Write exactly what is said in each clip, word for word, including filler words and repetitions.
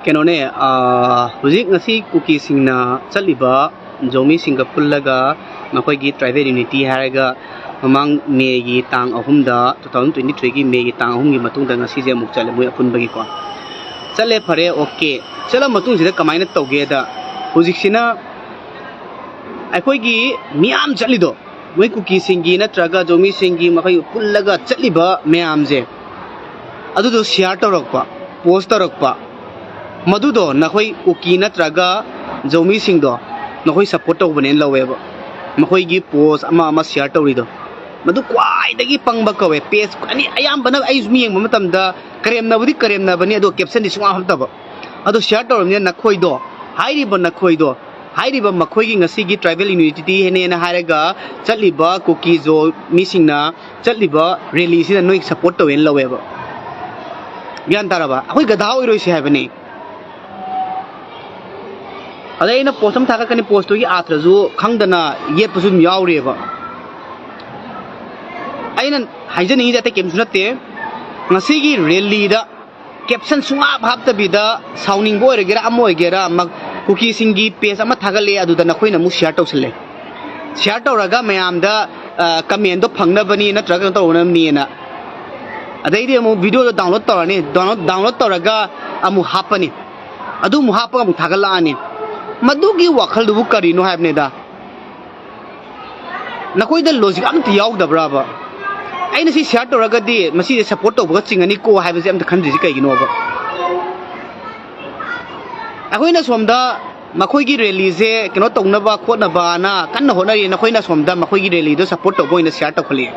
ꯀꯩꯅꯣꯅꯦ, ꯑꯥ, ꯍꯧꯖꯤꯛ ꯉꯁꯤ ꯀꯨꯀꯤꯁꯤꯡꯅ ꯆꯠꯂꯤꯕ ꯖꯣꯃꯤꯁꯤꯡꯒ ꯄꯨꯜꯂꯒ ꯃꯈꯣꯏꯒꯤ tribal unity ꯍꯥꯏꯔꯒ ꯃꯃꯥꯡ ꯃꯦꯒꯤ ꯇꯥꯡ ꯑꯍꯨꯝꯗ, two thousand twenty threeꯒꯤ ꯃꯦꯒꯤ ꯇꯥꯡ ꯑꯍꯨꯝꯒꯤ ꯃꯇꯨꯡꯗ ꯉꯁꯤꯁꯦ ꯑꯃꯨꯛ ꯆꯠꯂꯦ ꯃꯣꯏ ꯑꯄꯨꯟꯕꯒꯤꯀꯣ꯫ ꯆꯠꯂꯦ, ꯐꯔꯦ, okay꯫ ꯆꯠꯂ ꯃꯇꯨꯡꯁꯤꯗ ꯀꯃꯥꯏꯅ ꯇꯧꯒꯦꯗ, ꯍꯧꯖꯤꯛꯁꯤꯅ ꯑꯩꯈꯣꯏꯒꯤ ꯃꯤꯌꯥꯝ ꯆꯠꯂꯤꯗꯣ, ꯃꯣꯏ ꯀꯨꯀꯤꯁꯤꯡꯒꯤ ꯅꯠꯇ꯭ꯔꯒ ꯖꯣꯃꯤꯁꯤꯡꯒꯤ ꯃꯈꯣꯏ ꯄꯨꯜꯂꯒ ꯆꯠꯂꯤꯕ ꯃꯌꯥꯝꯁꯦ, ꯑꯗꯨꯗꯣ share ꯇꯧꯔꯛꯄ, post ꯇꯧꯔꯛꯄ, ꯃꯗꯨꯗꯣ ꯅꯈꯣꯏ ꯀꯨꯀꯤ ꯅꯠꯇ꯭ꯔꯒ ꯖꯣꯃꯤꯁꯤꯡꯗꯣ ꯅꯈꯣꯏ support ꯇꯧꯕꯅꯦꯅ ꯂꯧꯋꯦꯕ꯫ ꯃꯈꯣꯏꯒꯤ post ꯑꯃ ꯑꯃ share ꯇꯧꯔꯤꯗꯣ, ꯃꯗꯨ ꯈ꯭ꯋꯥꯏꯗꯒꯤ ꯄꯪꯕ ꯀꯧꯋꯦ꯫ Page ꯑꯅꯤ ꯑꯌꯥꯝꯕꯅ ꯑꯩ ꯁꯨꯝ ꯌꯦꯡꯕ ꯃꯇꯝꯗ ꯀꯔꯦꯝꯅꯕꯗꯤ ꯀꯔꯦꯝꯅꯕꯅꯤ, ꯑꯗꯣ captionꯗꯤ ꯁꯨꯡꯍꯥꯞ ꯍꯥꯞꯇꯕ꯫ ꯑꯗꯣ share ꯇꯧꯔꯕꯅꯤꯅ ꯅꯈꯣꯏꯗꯣ, ꯍꯥꯏꯔꯤꯕ ꯅꯈꯣꯏꯗꯣ, ꯍꯥꯏꯔꯤꯕ ꯃꯈꯣꯏꯒꯤ ꯉꯁꯤꯒꯤ tribal unity ꯅꯦꯅ ꯍꯥꯏꯔꯒ ꯆꯠꯂꯤꯕ ꯀꯨꯀꯤ ꯖꯣ ꯃꯤꯁꯤꯡꯅ ꯆꯠꯂꯤꯕ rallyꯁꯤꯗ ꯅꯣꯏ support ꯇꯧꯋꯦꯅ ꯂꯧꯋꯦꯕ꯫ ꯒ꯭ꯌꯥꯟ ꯇꯥꯔꯕ? ꯑꯩꯈꯣꯏ ꯒꯙꯥ ꯑꯣꯏꯔꯣꯏꯁꯤ ꯍꯥꯏꯕꯅꯤ꯫ ꯑꯗꯩ ꯑꯩꯅ post ꯑꯃ ꯊꯥꯒꯠꯀꯅꯤ, postꯇꯨꯒꯤ ꯑꯥꯊ꯭ꯔꯁꯨ ꯈꯪꯗꯅ ꯌꯦꯠꯄꯁꯨ ꯑꯗꯨꯝ ꯌꯥꯎꯔꯤꯑꯕ꯫ ꯑꯩꯅ ꯍꯥꯏꯖꯅꯤꯡꯉꯤꯁꯦ ꯑꯇꯩ ꯀꯩꯝꯁꯨ ꯅꯠꯇꯦ, ꯉꯁꯤꯒꯤ rallyꯗ caption ꯁꯨꯡꯍꯥꯞ ꯍꯥꯞꯇꯕꯤꯗ ꯁꯥꯎꯅꯤꯡꯕ ꯑꯣꯏꯔꯒꯦꯔꯥ ꯑꯃ ꯑꯣꯏꯒꯦꯔꯥ, ꯃ-, ꯀꯨꯀꯤꯁꯤꯡꯒꯤ page ꯑꯃ ꯊꯥꯒꯠꯂꯛꯑꯦ, ꯑꯗꯨꯗ ꯅꯈꯣꯏꯅ ꯑꯃꯨꯛ share ꯇꯧꯁꯜꯂꯦ꯫ Share ꯇꯧꯔꯒ ꯃꯌꯥꯝꯗ, ꯑ, commentꯗꯣ ꯐꯪꯅꯕꯅꯤ ꯅꯠꯇ꯭ꯔꯒ ꯀꯩꯅꯣ ꯇꯧꯅꯕꯅꯤꯅ꯫ ꯑꯗꯩꯗꯤ ꯑꯃꯨꯛ videoꯗꯣ download ꯇꯧꯔꯅꯤ, download, download ꯇꯧꯔꯒ ꯑꯃꯨꯛ ꯍꯥꯞꯄꯅꯤ, ꯑꯗꯨ ꯑꯃꯨꯛ ꯍꯥꯞꯄꯒ ꯑꯃꯨꯛ ꯊꯥꯒꯠꯂꯛꯑꯅꯤ꯫ ꯃꯗꯨꯒꯤ ꯋꯥꯈꯜꯗꯨꯕꯨ ꯀꯔꯤꯅꯣ ꯍꯥꯏꯕꯅꯤꯗ? ꯅꯈꯣꯏꯗ logic ꯑꯝꯇ ꯌꯥꯎꯗꯕ꯭ꯔꯕ? ꯑꯩꯅ ꯁꯤ share ꯇꯧꯔꯒꯗꯤ ꯃꯁꯤꯁꯦ support ꯇꯧꯕꯒ ꯆꯤꯡꯉꯅꯤꯀꯣ ꯍꯥꯏꯕꯁꯦ ꯑꯝꯇ ꯈꯟꯗ꯭ꯔꯤꯁꯦ ꯀꯩꯒꯤꯅꯣꯕ? ꯑꯩꯈꯣꯏꯅ ꯁꯣꯝꯗ ꯃꯈꯣꯏꯒꯤ rallyꯁꯦ ꯀꯩꯅꯣ ꯇꯧꯅꯕ ꯈꯣꯠꯅꯕꯅ ꯀꯟꯅ ꯍꯣꯠꯅꯔꯤ, ꯅꯈꯣꯏꯅ ꯁꯣꯝꯗ ꯃꯈꯣꯏꯒꯤ rallyꯗꯣ support ꯇꯧꯕ ꯑꯣꯏꯅ share ꯇꯧꯈꯠꯂꯛꯑꯦ꯫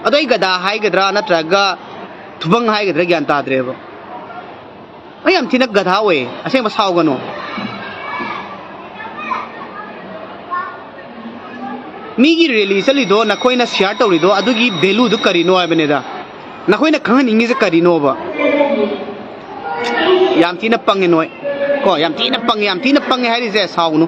ꯑꯗꯣ ꯑꯩ ꯒꯙꯥ ꯍꯥꯏꯒꯗ꯭ꯔꯥ ꯅꯠꯇ꯭ꯔꯒ ꯊꯨꯕꯪ ꯍꯥꯏꯒꯗ꯭ꯔꯥ ꯒ꯭ꯌꯥꯟ ꯇꯥꯗ꯭ꯔꯦꯕ꯫ ꯑꯩ ꯌꯥꯝ ꯊꯤꯅ ꯒꯙꯥ ꯑꯣꯏꯌꯦ, ꯑꯁꯦꯡꯕ ꯁꯥꯎꯒꯅꯨ꯫ ꯃꯤꯒꯤ rally ꯆꯠꯂꯤꯗꯣ ꯅꯈꯣꯏꯅ share ꯇꯧꯔꯤꯗꯣ ꯑꯗꯨꯒꯤ valueꯗꯨ ꯀꯔꯤꯅꯣ ꯍꯥꯏꯕꯅꯤꯗ? ꯅꯈꯣꯏꯅ ꯈꯪꯍꯟꯅꯤꯡꯉꯤꯁꯦ ꯀꯔꯤꯅꯣꯕ? ꯌꯥꯝ ꯊꯤꯅ ꯄꯪꯉꯦ ꯅꯣꯏ꯫ ꯀꯣ, ꯌꯥꯝ ꯊꯤꯅ ꯄꯪꯉꯦ, ꯌꯥꯝ ꯊꯤꯅ ꯄꯪꯉꯦ ꯍꯥꯏꯔꯤꯁꯦ, ꯁꯥꯎꯒꯅꯨ꯫